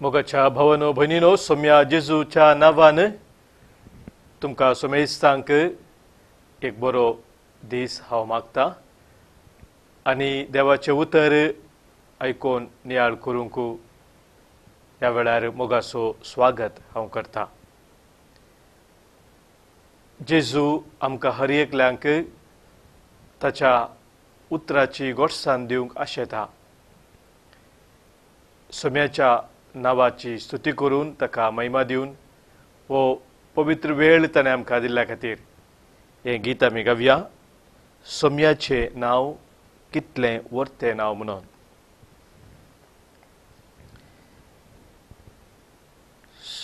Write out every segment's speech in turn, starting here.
मोगाच्या भावानो भयणीनो, सोम्या जेजूच्या नांवान तुमकां सोमेस्तांक एक बरो दीस हांव मागता आनी देवाचें उतर आयकून नियाळ करूंक ह्या वेळार मोगाचो स्वागत हांव करता. जेजू आमकां हर एकल्यांक ताच्या उतराची गोडसाण दिवंक आशेता. सोम्याच्या नांवाची स्तुती करून ताका महिमा दिवन हो पवित्र वेळ ताणें आमकां दिल्ल्या खातीर हें गीत आमी गावया, सोम्याचें नांव कितलें वर्तें नांव म्हणून.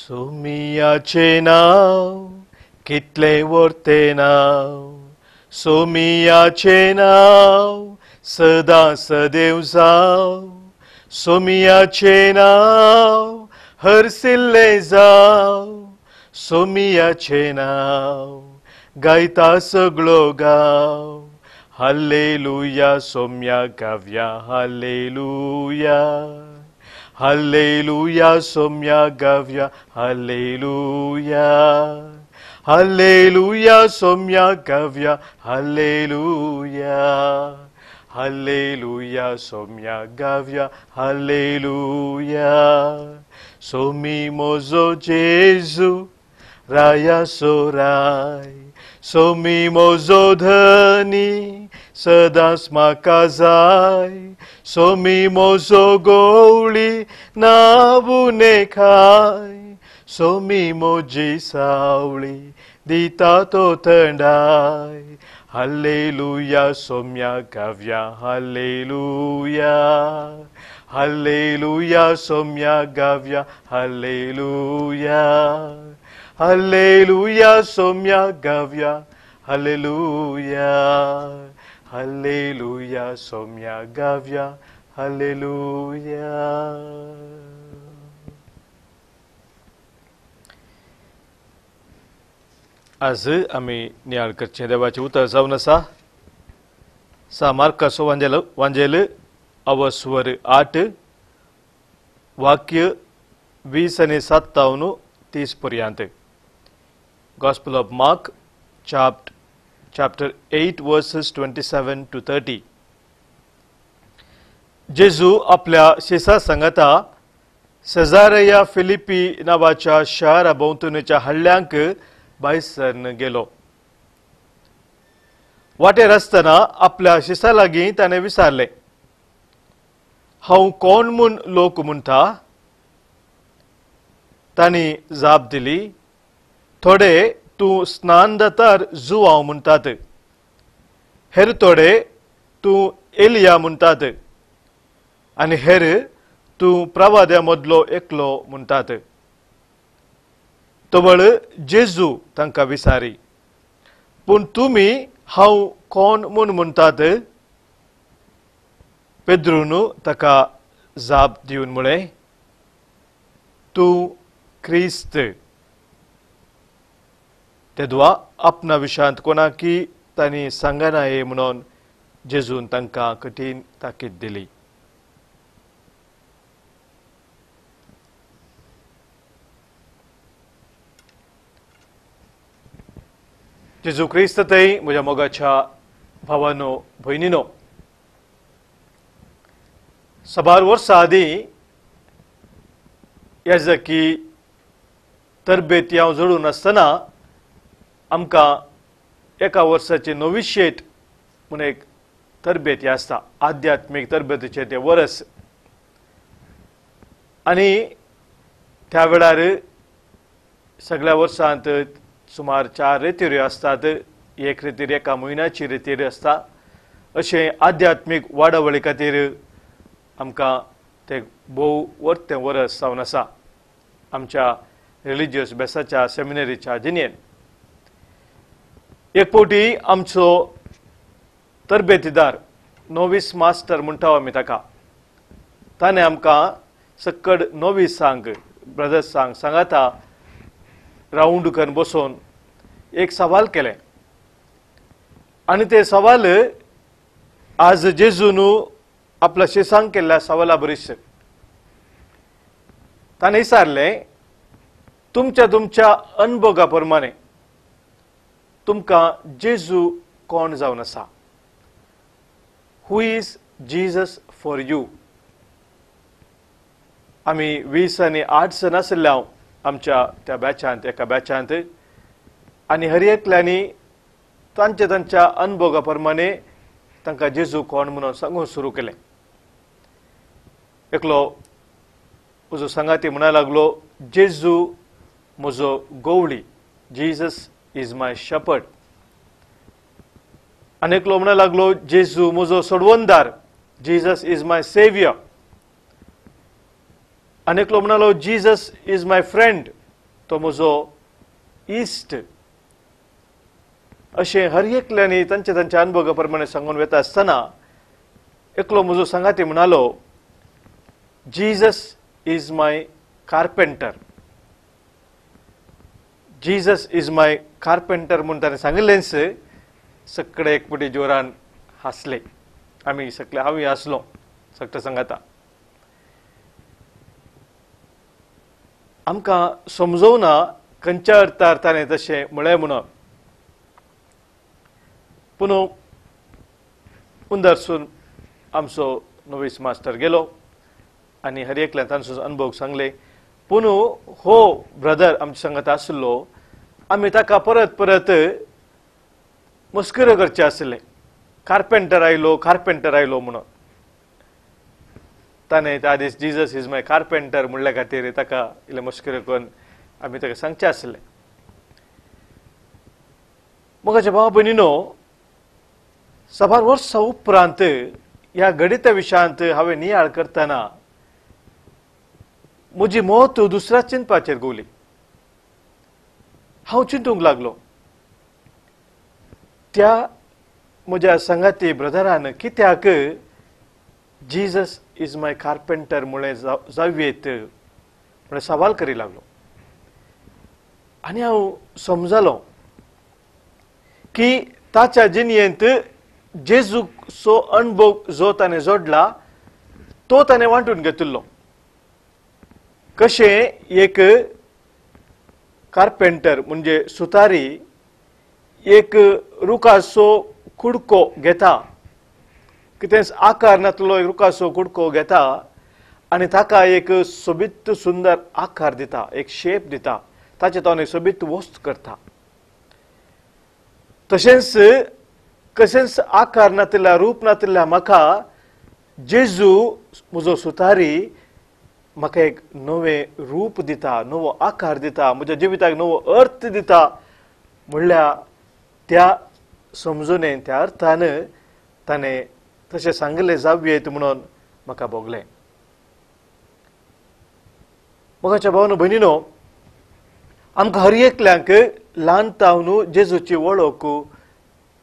सोमियाचें नांव कितलें वर्तें नांव, सोमियाचें नांव सदां सदैव जावं, सोमियाचें नांव हरसिल्लें जावं, सोमियाचें नांव गायता सगळो गांव. हालेलुया सोम्या गावया, हालेलुया हालेलुया सोम्या गावया, हालेलुया हालेलुया सोम्या गावया, हालेलुया हालेलुया सोम्या गावया, हालेलुया. सोमी मोजो जेजू राया सोराय, सोमी मोजो धनी सदांच म्हाका जाय, सोमी मोजो गोवळी नावुने खाय, सोमी मोजी सावळी दिता तो थंडाय. हालेलुया सोम्या गावया, हालेलुया हालेलुया सोम्या गावया, हालेलुया हालेलुया सोम्या गावया, हालेलुया हालेलुया सोम्या गावया, हालेलुया. आज आमी नियाळ करचें देवाचें उतर जावन आसा सा मार्काचो वांजेल अवस्वर 8 वाक्य 20 आनी 57-30 पर्यंत. Gospel of Mark chapter 8 verses 27 to 30. जेजू आपल्या शिसा सांगाता सेजारिया फिलिपी नांवाच्या शारा भोंवतणच्या हल्ल्यांक भायसर गेलो. वाटेर आसतना आपल्या शिसा लागीं ताणें विचारलें, हांव कोण म्हूण लोक म्हणटा? तांणी जाप दिली, थोडे तूं स्नान दातार जुवांव म्हणटात, हेर थोडे तूं एलिया म्हणटात आनी हेर तूं प्रवाद्या मदलो एकलो म्हणटात. तवळ जेजू तांकां विचारी, पूण तुमी हांव कोण म्हूण म्हणटात? पेद्रून ताका जाप दिवन म्हळें, तूं क्रिस्त. तेदवा आपणा विशयांत कोणाकी तांणी सांगना हे म्हणून जेजून तांकां कठीण ताकीद दिली. जेजू क्रिस्त थंय म्हज्या मोगाच्या भावानो भयणीनो, साबार वर्सां आदीं याजकी तरबेती हांव जोडून आसतना आमकां एका वर्साची नोविशेट म्हूण एक तरबेती आसता, आध्यात्मीक तरबेतीचें तें वर्स. आनी त्या वेळार सगळ्या वर्सांत सुमार 4 रेतिऱ्यो आसतात, एक रेतीर एका म्हयन्याची रेतीर आसता. अशें आध्यात्मीक वाडावळी खातीर आमकां तें भोव वर्तें वर्स जावन आसा आमच्या रिलिजियस बेसाच्या सेमिनरीच्या जिणेन. एक फावटी आमचो तरबेतीदार नोवीस मास्टर म्हणटा आमी ताका, ताणें आमकां सक्कड नोवीसांक ब्रदर्सांक सांगाता रावंड करून बसोवन एक सवाल केलें आनी ते सवाल आज जेजून आपल्या शिसांक केल्ल्या सवाला बरीच. ताणें विचारलें, तुमच्या तुमच्या अनुभोगा प्रमाणे तुमकां जेजू कोण जावन आसा? Who is Jesus for you? आमी 20 आनी 8 जाण आशिल्ले हांव आमच्या त्या बॅचांत, एका बॅचांत, आनी हर एकल्यांनी तांच्या तांच्या अनुभोगा प्रमाणे तांकां जेजू कोण म्हणून सांगूंक सुरू केलें. एकलो म्हजो सांगाती म्हणा लागलो, जेजू म्हजो गवळी, जीजस is my shepherd. आनी एकलो म्हणा लागलो, जेजू म्हजो सोडवणदार, जीजस is my saviour. आनी एकलो म्हणालो, जीजस is my friend, तो म्हजो इश्ट. अशें हर एकल्यांनी तांच्या तांच्या अनुभवा प्रमाणे सांगून वता आसतना एकलो म्हजो सांगाती म्हणालो, Jesus is my carpenter, Jesus is my carpenter म्हूण ताणें सांगिल्लेंच. सगळे एकपटी जोरान हांसले. आमी सगळे, हांवूय हांसलो सगळे सांगाता. आमकां समजोवना खंयच्या अर्थार ताणें तशें म्हळें म्हणून. पूण उंदरसून आमचो नोवीस मास्टर गेलो आनी हर एकल्यान तांचो अनुभव सांगले. पूण हो ब्रदर आमच्या सांगात आशिल्लो, आमी ताका परत परत मस्कऱ्यो करचे आशिल्ले, कार्पेंटर आयलो, कार्पेंटर आयलो म्हणून. ताणें त्या दीस जीजस is my carpenter म्हणल्या खातीर ताका इल्लें मस्कऱ्यो करून आमी ताका सांगचें आशिल्लें. मोगाच्या भाव भयणीनो, साबार वर्सां उपरांत ह्या गणिता विशयांत हांवें नियाळ करतना म्हजी मत दुसऱ्या चिंतपाचेर गोवली. हांव चिंतूंक लागलो, त्या म्हज्या सांगाती ब्रदरान कित्याक जीजस is my carpenter म्हळें जावयेत म्हळें सवाल करी लागलो. आनी हांव समजलो की ताच्या जिणेंत जेजूचो अणभव जो ताणें जोडला तो ताणें वांटून घेतिल्लो. कशें एक कार्पेंटर म्हणजे सुतारी एक रुखाचो कुडको घेता, कितेंच आकार नातलो एक रुखाचो कुडको घेता आनी ताका एक सोबीत सुंदर आकार दिता, एक शेप दिता, ताचे तो एक सोबीत वस्त करता. तशेंच कशेंच आकार नातिल्ल्या, रूप नातिल्ल्या म्हाका जेजू म्हजो सुतारी म्हाका एक नवें रूप दिता, नवो आकार दिता, म्हज्या जिविताक नवो अर्थ दिता म्हणल्यार त्या समजुनेन, त्या अर्थान ताणें तशें सांगलें जावयेत म्हणून म्हाका भोगलें. मोगाच्या भावानो भयणीनो, आमकां हर एकल्यांक ल्हान तावन जेजूची वळख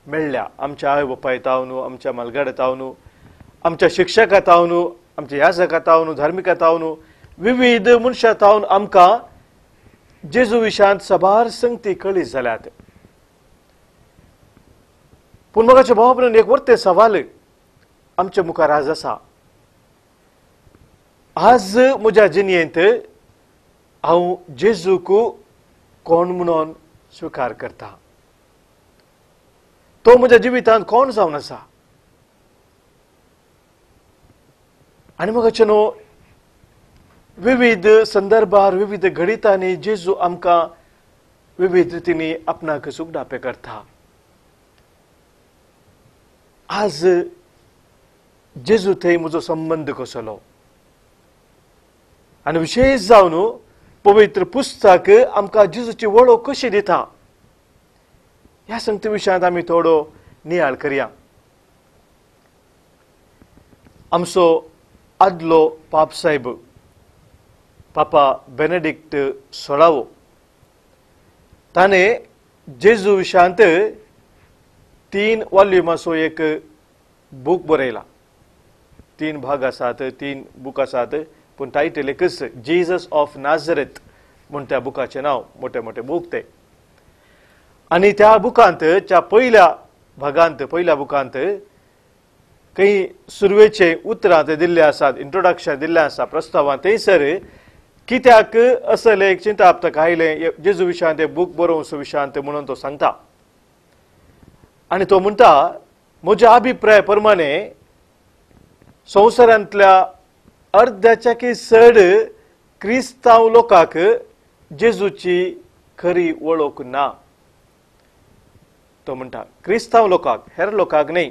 मेळ्ळ्या. आमच्या आवय बापाय तावन, आमच्या मालगाड्या तावन, आमच्या शिक्षका तावन, आमच्या याजका तावन, धार्मिका तावन, विविध मनशां तावन आमकां जेजू विशयांत साबार संगती कळी जाल्यात. पूण मोगाच्या भावा भयणीनो, एक वर्ते सवाल आमच्या मुखार आज आसा. आज म्हज्या जिणेंत हांव जेजूक कोण म्हणून स्विकार करता? तो म्हज्या जिवितांत कोण जावन आसा? आनी मोगाचे न्हू, विविध संदर्भार, विविध घडितांनी जेजू आमकां विविध रितींनी आपणाक सुखदापे करता. आज जेजू थंय म्हजो संबंद कसलो? आनी विशेश जावन पवित्र पुस्तक आमकां जेजूची वळख कशी दिता ह्या संगती विशयांत आमी थोडो नियाळ करया. आमचो आदलो पाप साहेब पापा बेनेडिक्ट सोळावो ताणें जेजू विशयांत 3 वॉल्युमाचो एक बूक बरयला. 3 भाग आसात, 3 बूक आसात, पूण टायटल एकच, जीजस ऑफ नाझरेथ म्हूण त्या बुकाचें नांव, मोठे मोठे बूक ते. आनी त्या बुकांत, त्या पयल्या भागांत, पयल्या बुकांत काही सुरवेचे उतरां ते दिल्ले आसात, इंट्रोडक्शन दिल्लें आसा, प्रस्तावां. थंयसर कित्याक असलें एक चिंताप ताका आयलें जेजू विशयांत बूक बरोवचो विशयांत म्हणून तो सांगता. आनी तो म्हणटा म्हज्या अभिप्राय प्रमाणे संवसारांतल्या अर्द्याच्या की चड क्रिस्तांव लोकांक जेजूची खरी वळख ना. तो म्हणटा क्रिस्तांव लोकांक, हेर लोकांक न्हय.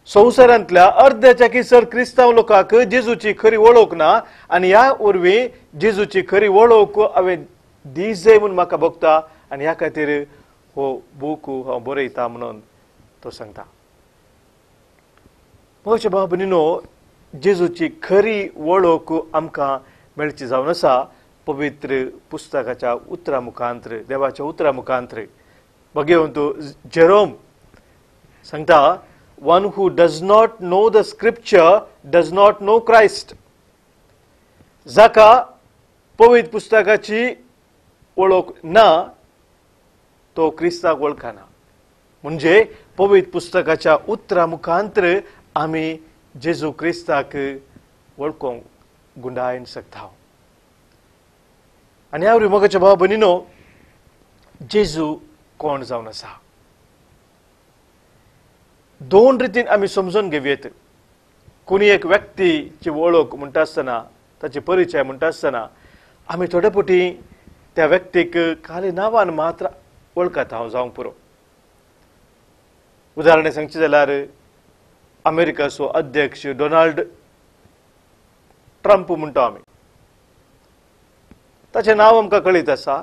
संवसारांतल्या अर्द्याच्या की चड क्रिस्तांव लोकांक जेजूची खरी वळख ना आनी ह्या वरवीं जेजूची खरी वळख हांवें दी जाय म्हूण म्हाका भोगता आनी ह्या खातीर हो बूक हांव बरयता म्हणून तो सांगता. म्हज्या भाव भयणीनो, जेजूची खरी वळख आमकां मेळची जावन आसा पवित्र पुस्तकाच्या उतरा मुखांतर, देवाच्या उतरा मुखांतर. भगवंत जेरोम सांगता, one who does not know the scripture does not know Christ. जाका पवित्र पुस्तकाची वळख ना तो क्रिस्ताक वळखना. म्हणजे पवित्र पुस्तकाच्या उतरा मुखांतर आमी जेजू क्रिस्ताक वळखूंक गुंडायन शकता. आनी ह्या वरवीं मोगाच्या भाव भयणीनो, जेजू कोण जावन आसा दोन रितीन आमी समजून घेवयेत. कोणी एक व्यक्तीची वळख म्हणटा आसतना, ताचे परिचय म्हणटा आसतना आमी थोडे फावटी त्या व्यक्तीक खाली नांवान मात्र वळखता हांव जावंक पुरो. उदाहरण सांगचें जाल्यार अमेरिकाचो अध्यक्ष डोनाल्ड ट्रम्प म्हणटा आमी, ताचें नांव आमकां कळीत आसा.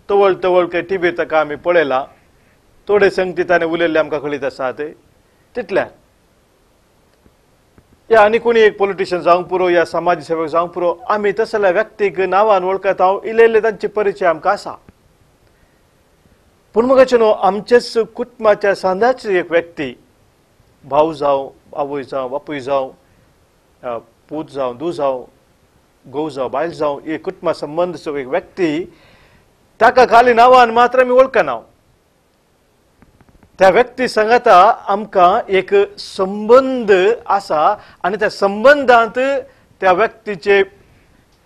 तवळ तवळ काय टिवीर ताका आमी पळयला, थोडे संगती ताणें उलयल्ले आमकां कळीत आसात तितल्यार. या आनी कोणी एक पॉलिटिशियन जावंक पुरो या समाज सेवक जावंक पुरो, आमी तसल्या व्यक्तीक नांवान वळखता, इल्ले तांचे परिचय आमकां आसा. पूण मगाचे न्हू, आमचेच कुटुंबाच्या सांदाची एक व्यक्ती, भाव जावं, आवय जावं, बापूय जावं, पूत जावं, धूव जावं, घोव जावं, बायल जावं, एक कुटुंबा संबंद एक व्यक्ती ताका खाली नांवान मात्र आमी वळखना. त्या व्यक्ती सांगाता आमकां एक संबंद आसा आनी त्या संबंदांत त्या व्यक्तीचे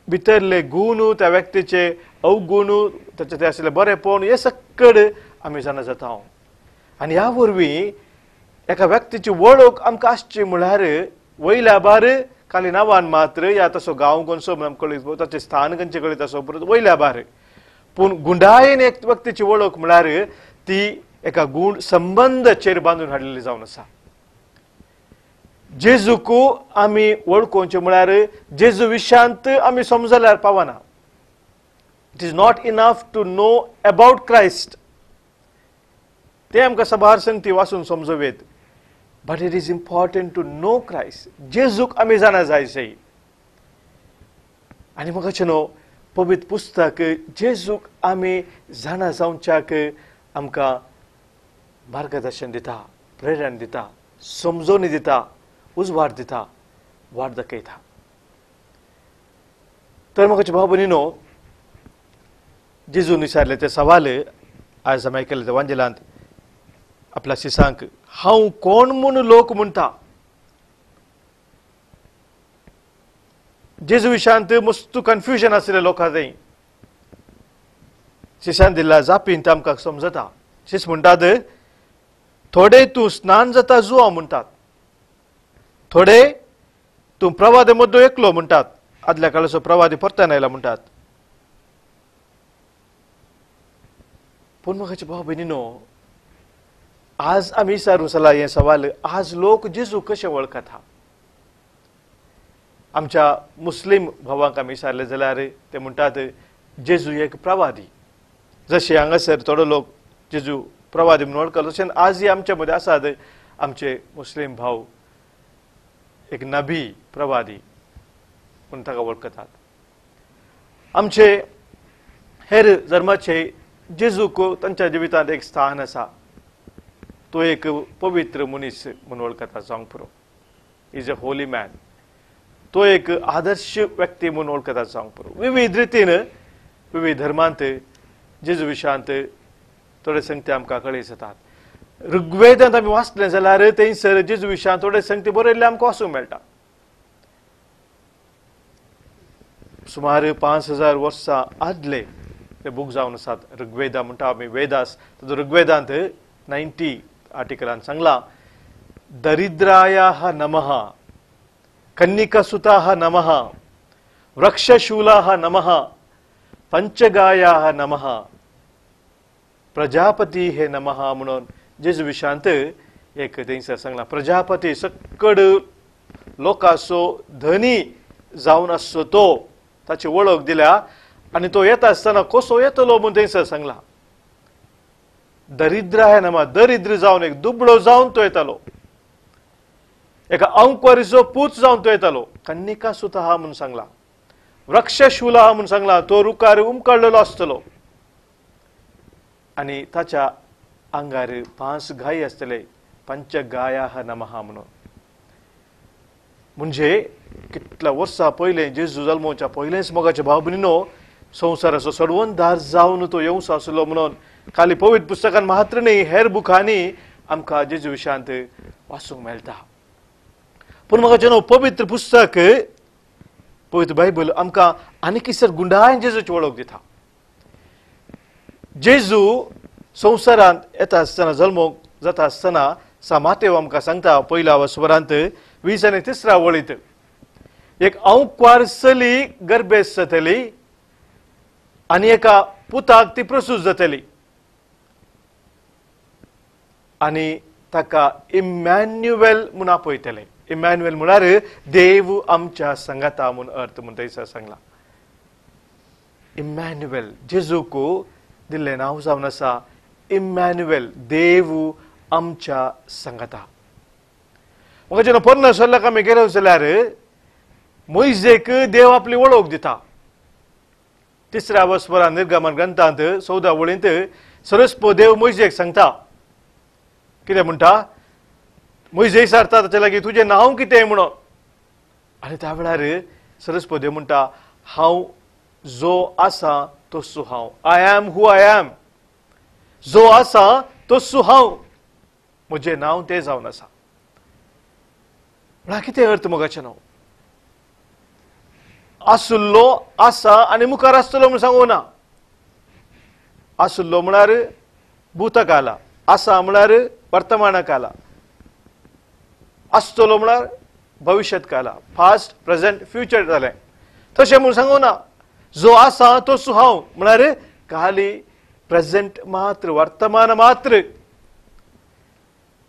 भितरले गूण, त्या व्यक्तीचे अवगूण, ताचे ते आशिल्ले बरेपण, हे सगळे आमी जाणा जाता. आनी ह्या वरवीं एका व्यक्तीची वळख आमकां आसची म्हळ्यार वयल्या भार खाली नांवान मात्र या तसो गांव खंयचो म्हूण आमकां कळीत, ताचें स्थान खंयचें कळीत आसो परत वयल्या भार. पूण गुंडायेन एक व्यक्तीची वळख म्हळ्यार ती एका गूण संबंदाचेर बांदून हाडलेली जावन आसा. जेजूक आमी वळखुचें म्हळ्यार जेजू विशांत आमी समजल्यार पावना. It is not enough to know about Christ, तें आमकां साबार संगती वाचून समजूं, but it is important to know Christ. जेजूक आमी जाणा जाय सई. आनी म्हाका न्हू पवित्र पुस्तक जेजूक आमी जाणा जावच्याक आमकां मार्गदर्शन दिता, प्रेरणा दिता, समजोवणी दिता, उजवाड दिता, वाट दाखयता. तर म्हाका भाव भयणीनो, जेजून विचारले ते सवाल आयज आमी आयकले ते वांजेलांत आपल्या शिसांक, हांव कोण म्हूण लोक म्हणटा. जेजू विशांत मस्त कन्फ्युजन आशिल्लें लोकां थंय. शिशान दिल्ल्या जापीन ते आमकां समजता. शिस म्हणटात थोडे तूं स्नान जाता जुआ म्हणटात, थोडे तूं प्रवादे मदलो एकलो म्हणटात, आदल्या काळाचो प्रवादी परत्यान आयला म्हणटात. पूण म्हाका भाव भयणीनो, आज आमी विचारूं चला हें सवाल, आज लोक जेजू कशें वळखता. आमच्या मुस्लीम भावांक आमी विचारलें जाल्यार ते म्हणटात जेजू एक प्रवादी. जशें हांगासर थोडो लोक जेजू प्रवादी म्हणून वळखलो, तशें आजय आमच्या मदें आसात आमचे मुस्लीम भाव एक नबी प्रवादी म्हूण ताका वळखतात. आमचे हेर धर्माचे जेजूक तांच्या जिवितांत एक स्थान आसा, तो एक पवित्र मनीस म्हूण वळखता जावंक पुरो, is a Holi man, तो एक आदर्श व्यक्ती म्हूण वळखता जावंक पुरो. विविध रितीन विविध धर्मांत जेजू विशांत थोडे संगती आमकां कळीत जातात. ऋग्वेदांत आमी वाचलें जाल्यार थंयसर जेजू विशांत थोडे संगती बरयल्ले आमकां वाचूंक मेळटा. सुमार 5000 वर्सां आदले ते बूक जावन आसात. ऋग्वेदा म्हणटा आमी वेदास, ताजो ऋग्वेदांत 90 आर्टिकलान सांगलां, दरिद्रायाः नमः, कन्निकसुताः नमः, वृक्षशूलाः नमः, पंचगायाः नमः, प्रजापती हे नमः म्हणून जेजू विशांत एक थंयसर सांगलां. प्रजापती सकड लोकांचो धनी जावन आसचो तो, ताची वळख दिल्या आनी तो येता आसतना कसो येतलो म्हूण थंयसर सांगलां. दरिद्राय नमः, दरिद्र जावन एक दुबळो जावन तो येतालो, एका अंकवारीचो पूत जावन तो येतालो. कन्निका सुता म्हूण सांगलां, वृक्षशूला म्हूण सांगलां, तो रुखार उमकाडलेलो आसतलो आनी ताच्या आंगार 5 गायी आसतले, पंचगायाः नमः म्हणून. म्हणजे कितल्या वर्सां पयलें जेजू जल्मोवच्या पयलेंच मोगाच्या भाव भयणीनो संवसाराचो सडवणदार जावन तो येवचो आसलो म्हणून खाली पवित्र पुस्तकान मात्र न्ही हेर बुकांनी आमकां जेजू विशांत वाचूंक मेळटा. पूण म्हाका न्हू पवित्र पुस्तक पवित्र बायबल आमकां आनीक सर गुंडायन जेजूची वळख दिता. जेजू संवसारांत येता आसतना जल्मोक जाता आसतना सा मातेव आमकां सांगता पयल्या वसवरांत 20 आनी 3 वळींत, एक अंकवार चली गर्भेस्त जातली आनी एका पुताक ती प्रसूत जातली आनी ताका इमॅन्युएल म्हूण आपयतले. इमॅन्युएल म्हळ्यार देव आमच्या सांगाता म्हूण अर्थ म्हूण थंयसर सांगला. इमॅन्युएल जेजूक दिल्लें नांव जावन आसा इमॅन्युएल, देव आमच्या सांगाता. म्हाका जेन्ना पोरण्या सरल्याक आमी गेले जाल्यार मोयजेक देव आपली वळख दिता. 3 वसवरा निर्गमन ग्रंथांत 14 वळींत सरस्पो देव मोयजेक सांगता कितें म्हणटा, मोयजे विचारता ताचे लागीं तुजें नांव कितें म्हणून, आनी त्या वेळार सरस्पो देव म्हणटा हांव जो आसा तसो हांव, I am who I am, जो आसा तसो हांव, म्हजें नांव तें जावन आसा. म्हळ्यार कितें अर्थ मोगाचें नांव आसुल्लो आसा आनी मुखार आसतलो म्हूण सांगू ना. आसुल्लो म्हळ्यार भूतकाला, आसा म्हळ्यार वर्तमान काला, आसतलो म्हळ्यार भविश्यत काला, पास्ट प्रेझेंट फ्युचर जालें. तशें म्हूण सांगू ना. जो आसा तसो हांव म्हळ्यार खाली प्रेझेंट मात्र, वर्तमान मात्र.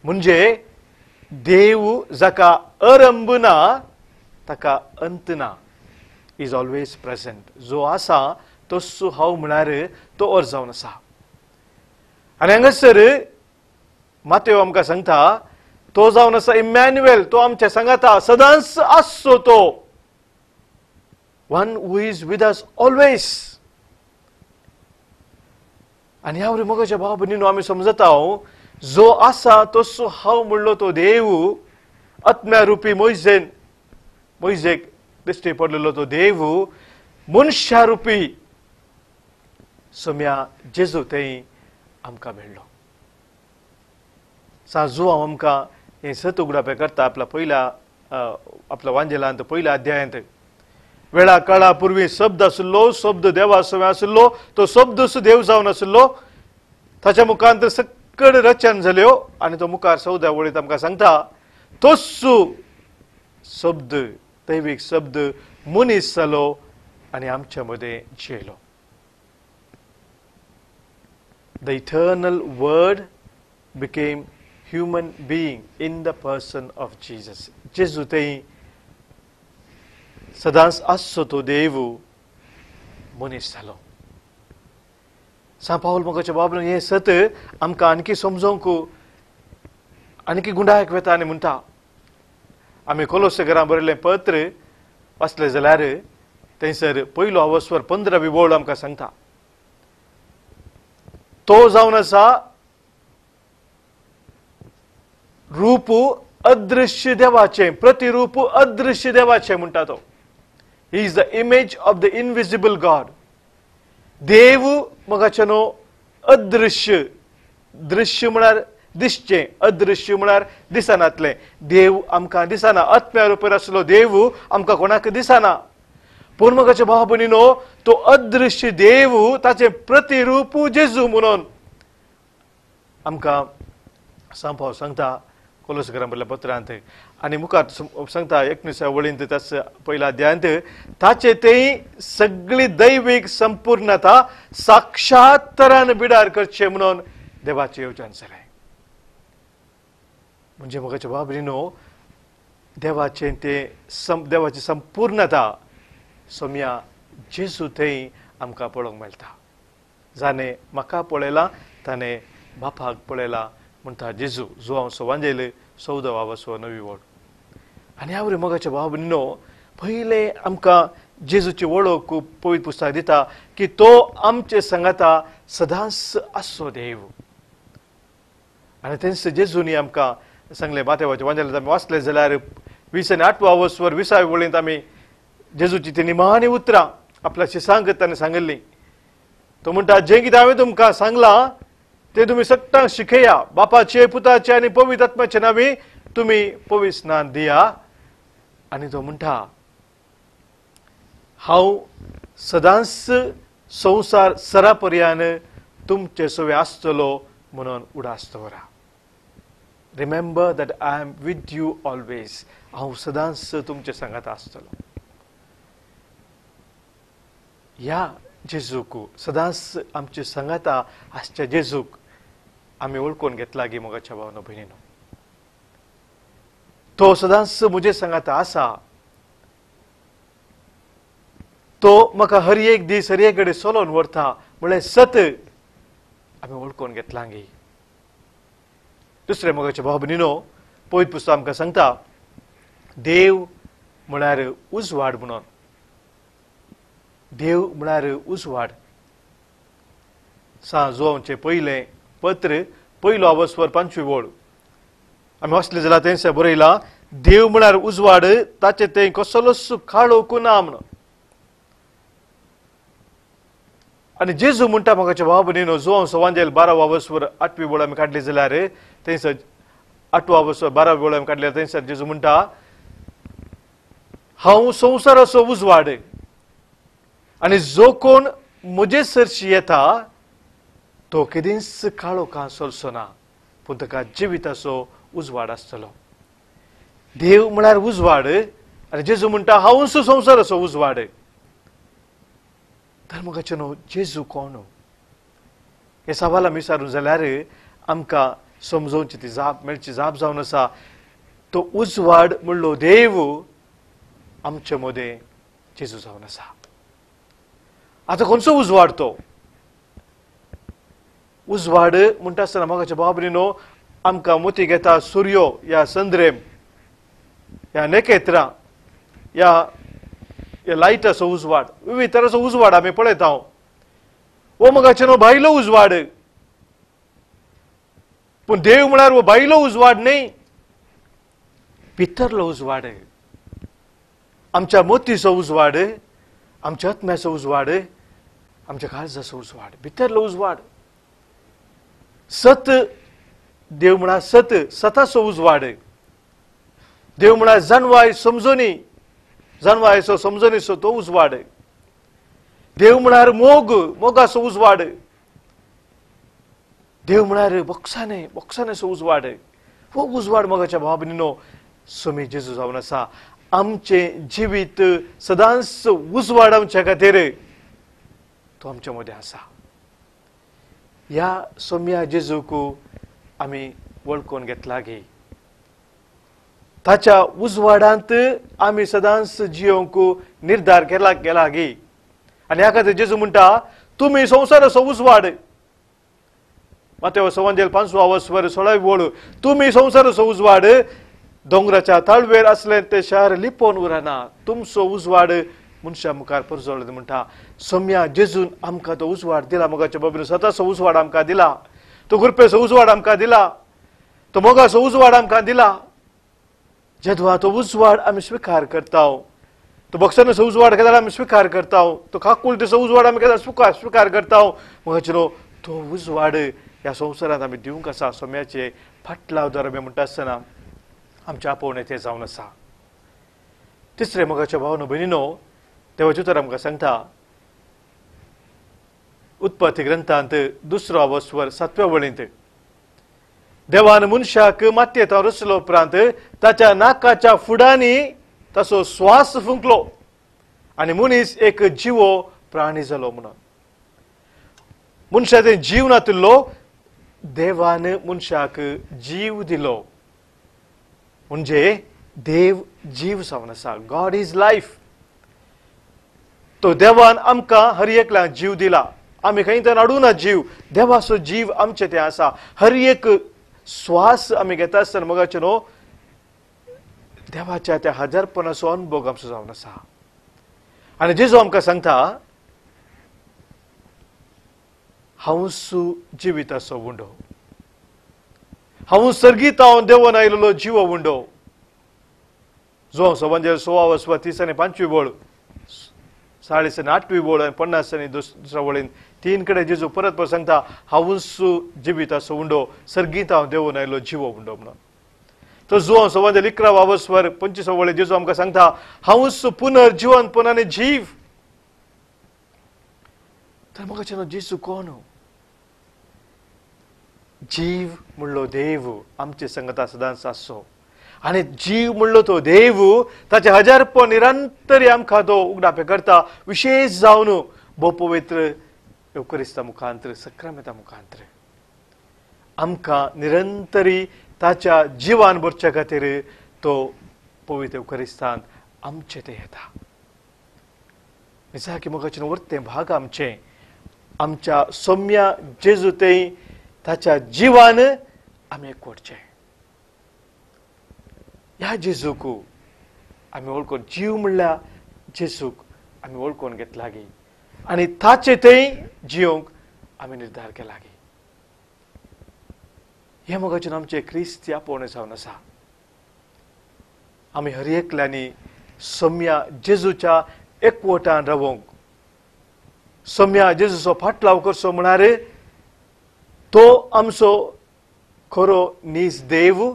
म्हणजे देव जाका अरंभ ना ताका अंत ना, is always present. जो आसा तसो हांव म्हळ्यार तो अर्थ जावन आसा. आनी हांगासर मातेव आमकां सांगता तो जावन आसा इमॅन्युएल, तो आमच्या सांगाता सदांच आसचो तो, one who is with us always. आनी ह्या वरी मोगाच्या भाव भयणीनो आमी समजता जो आसा तसो हांव म्हणलो तो देव आत्म्या रुपी मोयजेन मोयजेक दिश्टी पडलेलो तो देव मनशा रुपी सम्या जेजू थंय आमकां मेळ्ळो. सा जुवांव आमकां हें सत उगडापें करता आपल्या पयल्या आपल्या वांजेलांत पयल्या अध्यायांत. वेळा काळा पुर्वी शब्द आशिल्लो, शब्द देवा समें आशिल्लो, तो शब्द देव जावन आशिल्लो, ताच्या मुखांत सकड रचन जाल्यो आनी तो मुखार 14 वळींत आमकां सांगता तोच शब्द दैवीक शब्द मनीस जालो आनी आमच्या मदें जियेलो. The eternal word became human being in the person of Jesus. जेजू थंय सदांच आसचो तो देव मनीस जालो. सांत पावल मोगाच्या बाबलो हें सत आमकां आणखी समजोवंक आणखी गुंडायक वेता आनी म्हणटा आमी कोलोसेकरां बरयल्लें पत्र वाचलें जाल्यार थंयसर पयलो अवस्वर 15वी वळ आमकां सांगता तो जावन आसा रूप अदृश्य देवाचें, प्रतिरूप अदृश्य देवाचें म्हणटा तो. He is the image of the invisible God. देव मोगाचें न्हू अदृश्य, दृश्य म्हळ्यार दिसचें, अदृश्य म्हळ्यार दिसनातलें. देव आमकां दिसना, आत्म्या रुपार आसलो देव आमकां कोणाक दिसना, पूण मोगाच्या भाव भयणीनो, तो अदृश्य देव ताचें प्रतिरूप जेजू म्हणून आमकां सांपाव सांगता कोलोसकरां बरयल्या पत्रांत. आनी मुखार सांगता 19 वळींत त्याच पयल्या अध्यायांत, ताचे थंय सगळी दैवीक संपूर्णता साक्षात तरान बिडार करचें म्हणून देवाचें येवजण जालें. म्हणजे मोगाच्या भाव भयणीनो, देवाचें तें देवाची संपूर्णता सोम्या जेजू थंय आमकां पळोवंक मेळटा. जाणें म्हाका पळयलां ताणें बापाक पळयला म्हणटा जेजू, जुवांव सवांजेल 14 वसो 9 वळ. आनी ह्या वरी मोगाच्या भाव भयणीनो, पयलें आमकां जेजूची वळख पवित्र पुस्तक दिता की तो आमचे सांगाता सदांच आसचो देव. आनी तेंच जेजूनी आमकां सांगलें, मातेवाचें वांजेलांत आमी वाचलें जाल्यार 20 आनी 8 वसवर 20 वळींत आमी जेजूची ती निमाणी उतरां आपल्या शिसांक ताणें सांगिल्लीं. तो म्हणटा, जें कितें हांवें तुमकां सांगलां तें तुमी सगळ्यांक शिकया, बापाचे पुताचे आनी पवित्र आत्म्याचे नांवी तुमी पवित्र स्नान दिया. आनी तो म्हणटा, हांव सदांच संवसार सरापर्यान तुमचे सवे आसतलो म्हणून उडास दवरा. Remember that I am with you always. हांव सदांच तुमचे सांगात आसतलो. ह्या जेजूक सदांच आमचे सांगाता आसच्या जेजूक आमी वळखून घेतला गी मोगाच्या भावनो भयणीनो. तो सदांच म्हजे सांगाता आसा. तो म्हाका हर एक दीस हर एक कडेन चलोवन व्हरता म्हळ्यार सत आमी वळखून घेतला गी. दुसरें मोगाच्या भाव भयणीनो, पवित्र पुस्तक आमकां सांगता देव म्हळ्यार उजवाड म्हणून. देव म्हळ्यार उजवाड. सा जुवांचें पयलें पत्र 1 आवस्वर 5 वळ आमी वाचलें जाल्यार तेंच बरयलां, देव म्हळ्यार उजवाड, ताचें तें कसलोच काळोख ना म्हणून. आनी जेजू म्हणटा मोगाच्या भाव भयणीनो, जुवांव सवांजेल 12 वसवर 8 वळ आमी काडली जाल्यार थंयसर 8 वसवर 12 वळ आमी काडली थंयसर जेजू म्हणटा, हांव संवसाराचो उजवाड आनी जो कोण म्हजे सरशी येता तो केदींच काळोखां चलचो ना, पूण ताका जिविताचो उजवाड आसतलो. देव म्हळ्यार उजवाड आनी जेजू म्हणटा हांवूच संवसाराचो उजवाड. तर मोगाचे न्हू, जेजू कोण हे सवाल आमी विचारून जाल्यार आमकां समजोवची ती जाप मेळची जाप जावन आसा. तो उजवाड म्हणलो देव आमचे मदें जेजू जावन आसा. आतां खंयचो उजवाड? तो उजवाड म्हणटा आसतना मोगाच्या भाव भयणीनो, आमकां मोती घेता सुर्यो या संद्रेम ह्या नखेत्रां ह्या लायटाचो उजवाड, विविध तराचो उजवाड आमी पळयता. हो मोगाचे न्हू भायलो उजवाड, पूण देव म्हळ्यार हो भायलो उजवाड न्हय, भितरलो उजवाड, आमच्या मोतीचो उजवाड, आमच्या आत्म्याचो उजवाड, आमच्या काळजाचो उजवाड, भितरलो उजवाड. सत, देव म्हळ्यार सत, सताचो उजवाड. देव म्हळ्यार जानवाय समजणी, जानवायचो समजणीचो तो उजवाड. देव म्हळ्यार मोग, मोगाचो उजवाड. देव म्हळ्यार बोक्साने, बोक्सानेचो उजवाड. हो उजवाड मोगाच्या भाव भयणीनो सोमी जेजू जावन आसा. आमचें जिवीत सदांच उजवाड आमच्या खातीर तो आमच्या मदें आसा. ह्या सोम्या जेजूक आमी वळखून घेतला गी, ताच्या उजवाडांत आमी सदांच जियोंक निर्धार केला गेला गी. आनी ह्या खातीर जेजू म्हणटा, तुमी संवसाराचो उजवाड. मातेव सवांजेल 5 वसवर 16 वळ, तुमी संवसाराचो उजवाड, दोंगराच्या ताळवेर आसलें तें शार लिपोवन उरना, तुमचो उजवाड मनशा मुखार परजळ म्हणटा. सोम्या जेजून आमकां तो उजवाड दिला. मोगाच्या बाबतीन सताचो उजवाड आमकां दिला, तो कृपेचो उजवाड आमकां दिला, तो मोगाचो उजवाड आमकां दिला. जेदवा तो उजवाड आमी स्विकार करता, तो बक्षानेचो उजवाड केन्ना आमी स्विकार करता, तो काकुळटेचो उजवाड आमी केन्ना स्विकार करता, मोगाचेरो तो उजवाड ह्या संवसारांत आमी दिवंक आसा. सोम्याचे फाटलाव द्वारा आमी म्हणटा आसतना आमचें आपोवणें तें जावन आसा. तिसरें मोगाच्या भावनो भयणीनो, देवाचें उतर आमकां सांगता उत्पत्ती ग्रंथांत दुसरो अवस्वर 7व्या वळींत, देवान मनशाक मातयेंत रचलो उपरांत ताच्या नाकाच्या फुडांनी ताचो श्वास फुंकलो आनी मनीस एक जिवो प्राणी जालो. म्हणून मनशाचे जीव नातिल्लो, देवान मनशाक जीव दिलो. म्हणजे देव जीव जावन आसा. God is life. तो देवान आमकां हर एकल्याक जीव दिला. आमी खंय तर हाडूं ना जीव, देवाचो जीव आमचे ते आसा. हर एक श्वास आमी घेता आसतना मोगाचें न्हू देवाच्या त्या हजारपणाचो अनुभव आमचो जावन आसा. आनी जेजू आमकां सांगता, हांव जिविताचो उंडो, हांव सर्गीत हांव देवन आयिल्लो जिवो उंडो. जो सवंजेर 16 30 आनी 5वी वळ, 40 आनी 8वी वळ आनी 50 आनी दुसऱ्या वळीन 3 कडेन जेजू परत परत सांगता, हांव जिविताचो उंडो, सर्गीत हांव देवन आयिल्लो जिवो उंडो म्हणून. तो जुवांव सवंजेर 11 25 वळीन जेजू आमकां सांगता, हांव पुनर्जिवनपण आनी जीव. तर म्हाका जेजू कोण? जीव म्हणलो देव आमचे संगता सदांच आसचो. आनी जीव म्हणलो तो देव ताचे हजारपण निरंतर आमकां तो उगडापे करता, विशेश जावन भोव पवित्र येवकरिस्ता मुखांतर, सक्रामेता मुखांतर आमकां निरंतरी ताच्या जिवान भरच्या खातीर तो पवित्र येवकरिस्तांत आमचे ते येता. निजाकी मोगाचें वर्तें भाग आमचें आमच्या सौम्या जेजू ते ताच्या जिवान आमी एकवटचें. ह्या जेजूक आमी वळखून, जीव म्हणल्यार जेजूक आमी वळखून घेतला गी आनी ताचे थंय जियोंक आमी निर्धार केला गी. हें मोगाचें आमचें क्रिस्ती आपोवणें जावन आसा. आमी हर एकल्यांनी सौम्या जेजूच्या एकवटान रावोंक, सौम्या जेजूचो फाटलाव करचो म्हळ्यार तो आमचो खरो नीज देव,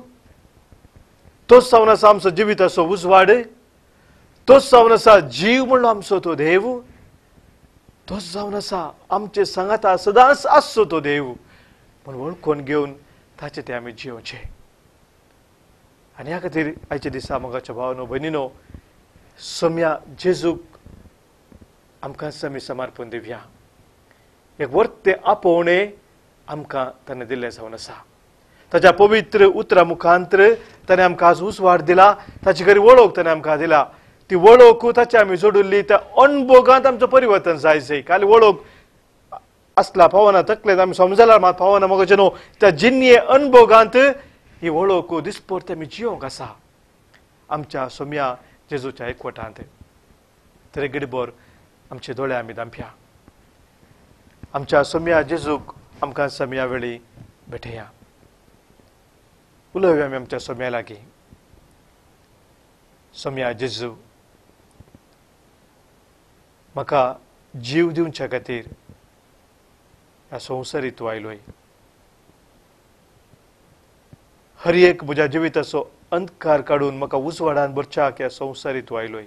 तोच जावन आसा आमचो जिविताचो उजवाड, तोच जावन आसा जीव म्हणलो आमचो तो देव, तोच जावन आसा आमचे सांगाता सदांच आसचो तो देव म्हण वळखून घेवन ताचे ते आमी जियोवचें. आनी ह्या खातीर आयच्या दिसा मोगाच्या भावानो भयणीनो सौम्या जेजूक आमकां आमी समर्पण दिवया. एक वर्तें आपोवणें आमकां ताणें दिल्लें जावन आसा. ताच्या पवित्र उतरा मुखांतर ताणें आमकां आज उजवाड दिला, ताची खरी वळख ताणें आमकां दिला. ती वळख ताची आमी जोडिल्ली त्या अणभोगांत आमचो परिवर्तन जाय जाय. खाली वळख आसला पावना, तकलेंत आमी समजल्यार मात पावना मोगाचें न्हू, त्या जिन्ये अणभोगांत ही वळख दिसपरते आमी जियोंक आसा आमच्या सौम्या जेजूच्या एकवटांत. तर गडबर आमचे दोळे आमी दांपया, आमच्या सौम्या जेजूक आमकां सम्या वेळी भेटया. उलोवया आमी आमच्या सौम्या लागीं. सौम्या जेजू, म्हाका जीव दिवच्या खातीर ह्या संवसारीत तूं आयलोय. हर एक म्हज्या जिविताचो अंधकार काडून म्हाका उजवाडान भरच्याक ह्या संवसारीत तूं आयलोय.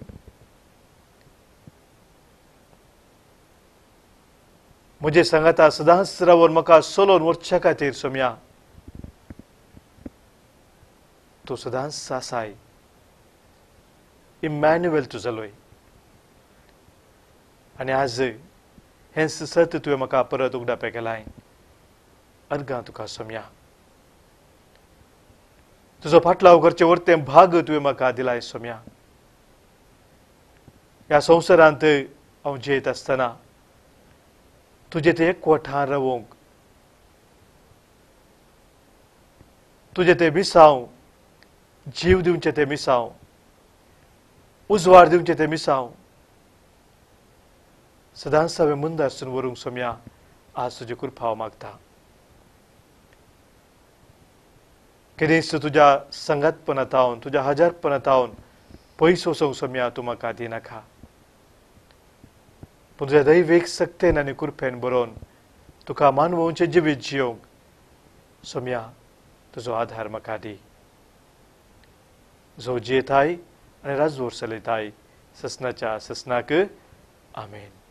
म्हजे सांगाता सदांच रावन म्हाका चलोवन व्हरच्या खातीर सौम्या तूं सदांच आसाय. इमॅन्युएल तूं जालोय आनी आज हें सत तुवें म्हाका परत उगडापें केलाय. अर्गां तुका सौम्या, तुजो फाटलाव करचें वर्तें भाग तुवें म्हाका दिलाय सौम्या. ह्या संवसारांत हांव जियेत आसतना तुजें तें एकवटान रावोंक, तुजें तें मिसांव, जीव दिवचें तें मिसांव, उजवाड दिवचें तें मिसांव सदांच हांवें मुंदासून व्हरूंक सौम्या आज तुजी कृपा हांव मागता. केदींच तुज्या संगातपणांत हांव, तुज्या हजारपणांत हांव पयस वचूंक सौम्या तूं म्हाका दिनाका, पूण तुज्या दैवीक सक्तेन आनी कृपेन बरोवन तुका मानवोवचें जिवीत जियोवंक सौम्या तुजो आधार म्हाका दी. जो जियेताय आनी राजवोर चलयताय ससनाच्या ससनाक. आमेन.